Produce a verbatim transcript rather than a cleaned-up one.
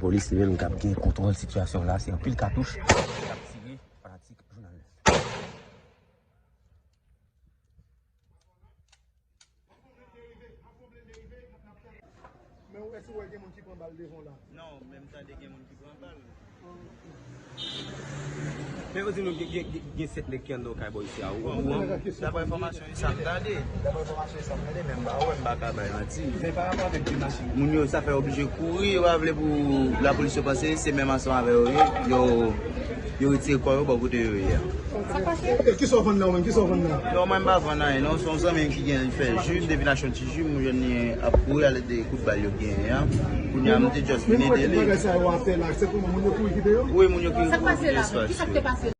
Polis li menm k ap gen kontwòl sitiyasyon la, se anpil katouch k ap tire fanatik Jounal nèf. Men ou, èske w wè gen moun ki pran bal devan w la? Non, menm tande gen moun ki pran bal. Men yo di nou gen, gen, gen, gen sèt nèg ki anndan yon kay bò isi a. Ou, ou, ou, dapre enfòmasyon sa m tande. Dapre enfòmasyon sa m tande, men m pa wè, m pa ka bay manti. Men pa rapò avèk de machin. Moun yo, sa fè oblije kouri, yo pa vle pou lapolis yo panse se menm ansanm avè yo ye. Yo, yo retire kò yo bò kote yo ye a. E kisa w vann la, ou menm? Kisa w vann la? Non, mwen m pa vann anyen, non. Se yon zanmi m ki gen, li fè ji, m te vin achte yon ti ji, m jwenn li ap kouri alèz de kout bal yo genyen an. Kounye a, m te just vin ede li. Bagay sa yo atè la, se kòman moun yo kouri kite yo? Wi, moun yo kouri, kouri kite espas yo.